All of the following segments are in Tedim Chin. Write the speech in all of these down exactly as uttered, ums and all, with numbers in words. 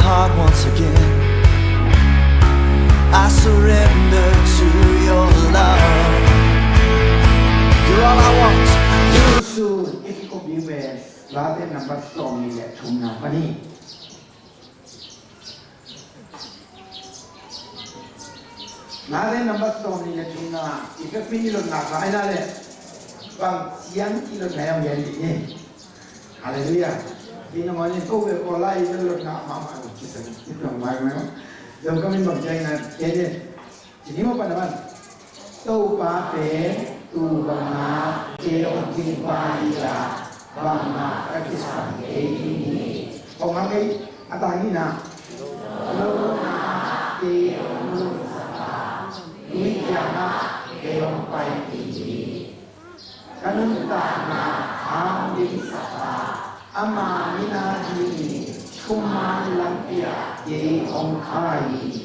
Heart once again. I surrender to your love. You're all I want. Jesu i kikopi ve. Late number sawm ni le thumna pani. Late number sawm ni le thumna i pekpi i lotna ka aina le bang siang i lotna i ang gen dih ni. Halleluiah. Ina mani ko ve ko lai i lotna mahmah lo kisa ni. Ina mani lo. Zong kamin bang siang ina kene. Sini mo pa naman. Topa pen tu banga kei hong kingpa hi a, banga ka kisam kei ding hi. Hong hang ei a tang hi na. Lo na kei hong lo sapa, tui kianga kei hong pai ding hi. Ka nuntakna hang ding sapa, ama mina ding hi. Thuman lampi ah kei hong khai hi.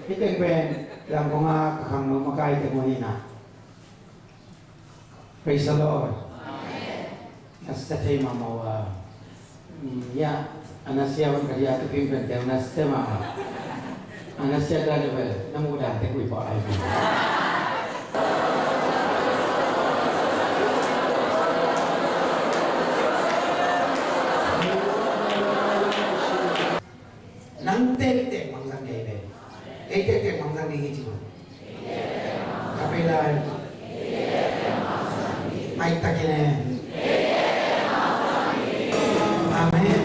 Hih teng pen Yangon a ka khangno makai teng uh hi na. Praise the Lord. Amen. A sia thei mahmah uh a. Mm, ya, a na sia van ka dia tu pim pen teu na sia mahmah. A na sia da de bel, na mu dan te kui pa ai. Nang tektek mangzang kei ve. Kei tektek mangzang ding hi ci bang. Ka pei lai. Mai takin e. Amen.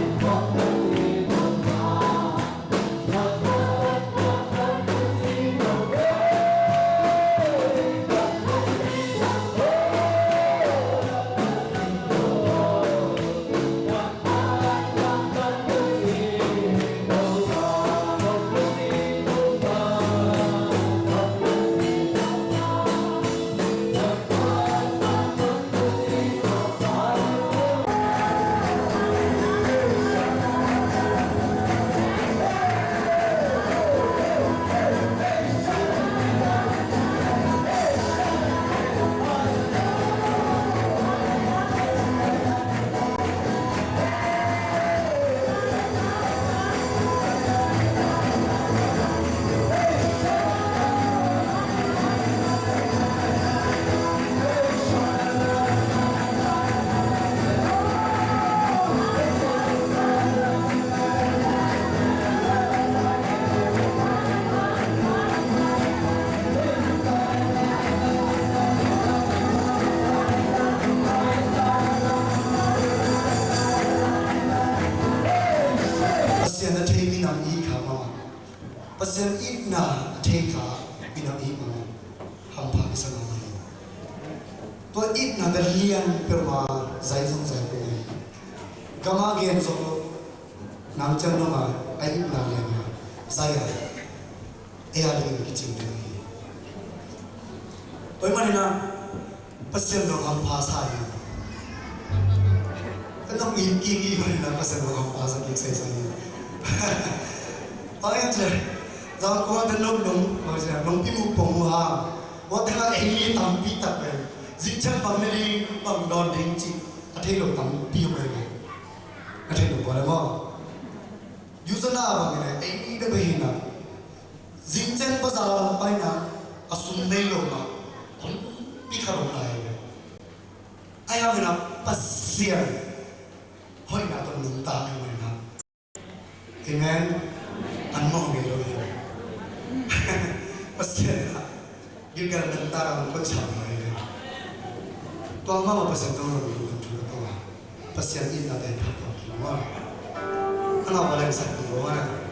Pasian a thei minam i kha mama. Pasian itna a thei kha minam i mama. Hampha kisa mama hi. Tua itna te lian peuhmah zai zong zai peuh hi. Gama gen zong lo. Nang ciang nong a, a itna lian a zai a. Ei a dingin kicing ding hi. Tua ahih manin a Pasian dong hampha sa hi. Nong it kik i manin a Pasian dong hampha sa kik saisai hi. Bang hiam cih leh Zangkong a ten nong nong bang cih leh nong pi mu pong uh ha. Tua teng a ei mi tampi tak pen zing ciang bang ne ding bang dawn ding cih a thei lo tampi uh pen. A thei lo kua le maw? Yusana bang ne ei mi de bang hi na. Zingciang bazar lam paina a sum nei lo mah, kumpi khat om lai ve. Ahi hangin ah Pasian hoihna tawh nungta ahih manin ah. Amen. An mawh ngei lo hi. Pasian ah Gilgal nungta a hong koih sam mai hi. Tua mahmah Pasian tawh nungta thu ka tawh a, Pasian itna te phat tawh ki maw. A ngah a lengsak ding maw.